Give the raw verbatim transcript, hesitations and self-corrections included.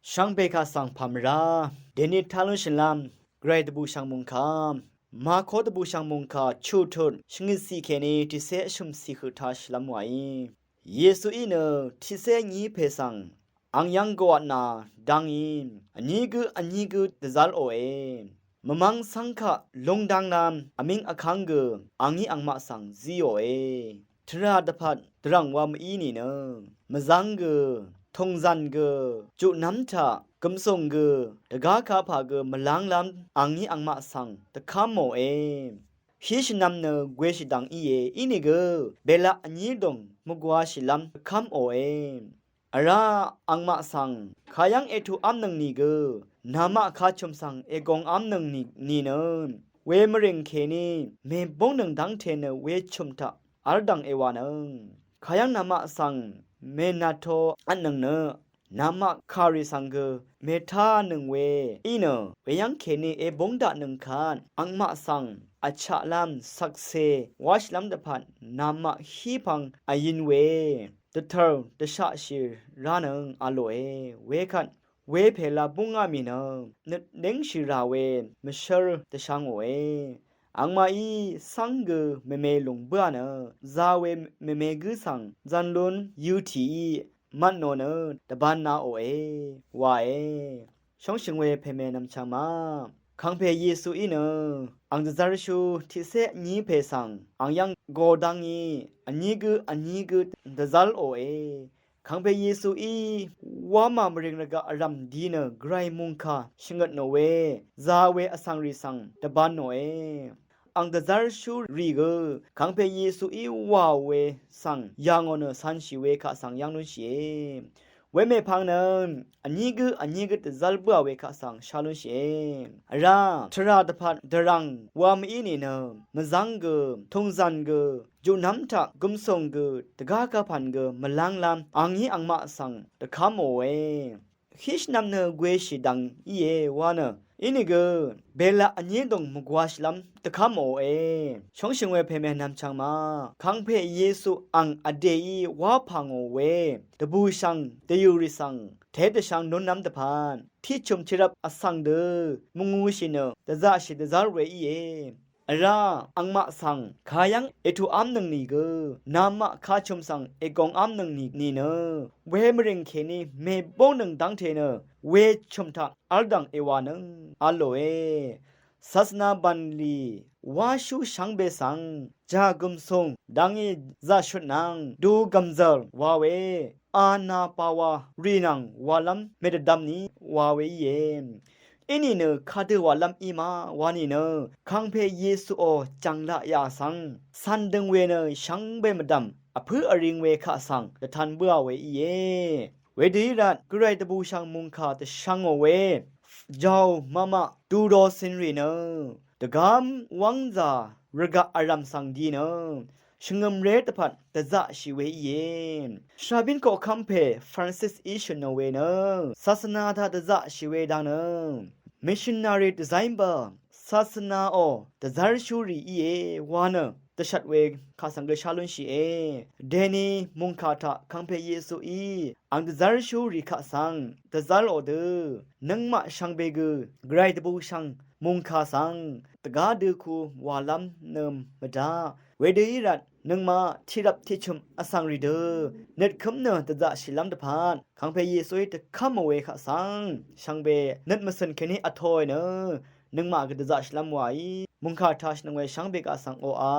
Shvngbe kaq svng pà mvrá dèní tá lúnshìnlv́m Gvray dvbùshv̀ng mòngkà, Mako dvbùshv̀ng mòngkà chuqtut shvngøtcì kèní tiqcé vshø̀mcì høq taq shvlv́m wàí. Yesuí nø tiqcé vní pè svng ang yv́ng gø vtnà dv́ngí vní gǿ vní gǿ dvzv́lòe. Mvmv́ng cv́ng kaq lúngdv́nglv́m vmíng vkv́ng gø angí angmaq svng zíòe. Tvrà dvpvt dvrv̀ng wa mv-í nìnø mvzv́ng gø, tùngzv̀n gø, juqnv́m taq gv̀msùng gø, dvgá kapà gø mvlv́nglv́m angí angmaq svng dvkv́mòe. Hí shvnvm nø gweshì dv̀ng íe, ínìgø belaq vní dòng mvgwashìlv́m dvkv́mòe. Vrá angmaq svng kayv́ng ètuqv́mnøng nìgø namaq kachø̀m svng ègongv́mnøng nìnø wemvrìng kèní mèbóngnøng dv́ngte nø wechø̀m taq v́ldv̀ng èwànøng. Kayv́ng namaq svng mènàto vtnøng nø namaq kàrì svng gø mètánøng we í nø weyv́ng kèní èbóng daqnøng kvt angmaq svng vchaqlv́m shvkse wáshìlv́m dvpvt namaq hípvng vyøn we dvtø̀r dvshaqshì ránøng v̄lòe. Wekvt wepèla búngá mì nø nøt níngshì rà we mvshǿr dvshvngòe. Angmaqí cv́ng gø mème lùng bǿà nø za we mème gǿ svng zv̀nlún yøtìí mvtnò nø dvbānāòe wae. Shóngshø̀ng we pèmè nv̀mchvng ma kàngpè Yesuí nø ang dvzv́rshú tiqcé vní pè svng ang yv́ng go dv́ngí vní gǿ vní gǿ dvzv́lòe. Kàngpè Yesuí wamà mvrìng rvgaq vrv̀m di nø Gvray mòngkà shvngøtnò we za we vsvngrì svng dvbānòe. Ang dvzv́rshú rì gø kàngpè Yesuí wàò we svng yà ngò nø cv̄nshì we kaq svng yv́ng lúnshìe. Wemèpvng nø vní gǿ vní gǿ dvzv́l bǿà we kaq svng shá lúnshìe. Vrá tvrà dvpvt dvrv̀ng wa mv-í nìnø mvzv́ng gø, tùngzv̀n gø, juqnv́m taq gv̀msùng gø, dvgá kapàn gø mvlv́nglv́m angí angmaq svng dvkv́mòe. Hí shvnvm nø gweshì dv̀ng íe wa nø ínìgø belaq vní dòng mvgwashìlv́m dvkv́mòe. Shóngshø̀ng we pèmè nv̀mchvng ma kàngpè Yesu ang vdèí wá pà ngò we dvbùshv̀ng dvyø̀rì svng té dvshvng núnlv́m dvpvt tiqchø̀m tiqrvp vsvng dø mvngūshì nø dvzaqshì dvzv́r we íe. Vrá angmaq svng kayv́ng ètuqv́mnøng nìgø namaq kachø̀m svng ègongv́mnøng nìnø wemvrìng kèní mèbóngnøng dv́ngte nø wechø̀m taq v́ldv̀ng èwànøng v̄lòe. Sasvna bv̀nlì wáshú shvngbe svng jàgø̀msùng dv́ngí zaqshutnvng dugv̀mzv̀r wa we anà pàwà rì nvng wàlv́m mèdvdvm ni wa we íe. Inìnø kadø wàlv́m í ma wa nìnø kàngpè Yesuò jv̀nglaq yà svng cv̀n døng we nø shvngbe mvdv̀m vpǿ vring we kaq svng dvtan bǿà we íe. Wedø í rvt Gvray dvbùshv̀ng mòngkà dvshvngò we jàò mamaq duro cìnrì nø dvgám wv́ngzà rvgaq vrv̀m svng di nø shvngø̀mré dvpvt dvzaqshì we íe. Shàbín koqkv́m pè Francis í shø̀nò we nø sasvna taq dvzaqshì we dang nø missionary dvzv́ngbø sasvnaò dvzv́rshúrì íe wa nø dvshvt we kaq svng gø shá lúnshìe. Dèni mòngkà taq kàngpè Yesuí ang dvzv́rshúrì kaq svng dvzv́lò dø nøngmaq shvngbe gø Gvray dvbùshv̀ng mòngkà svng dvgá døku wàlv́m nø mvdaq wedø í rvt nøngmaq tiqrvp tiqchø̀m vsvngrì dø nøtkǿm nø dvzaqshìlv́m dvpvt kàngpè Yesuí dvkv́mò we kaq svng shvngbe nøt mvcø̀n kèní vtōì nø nøngmaq gø dvzaqshìlv́m wàí mòngkà taq shvnøng we shvngbe kaq svng oqà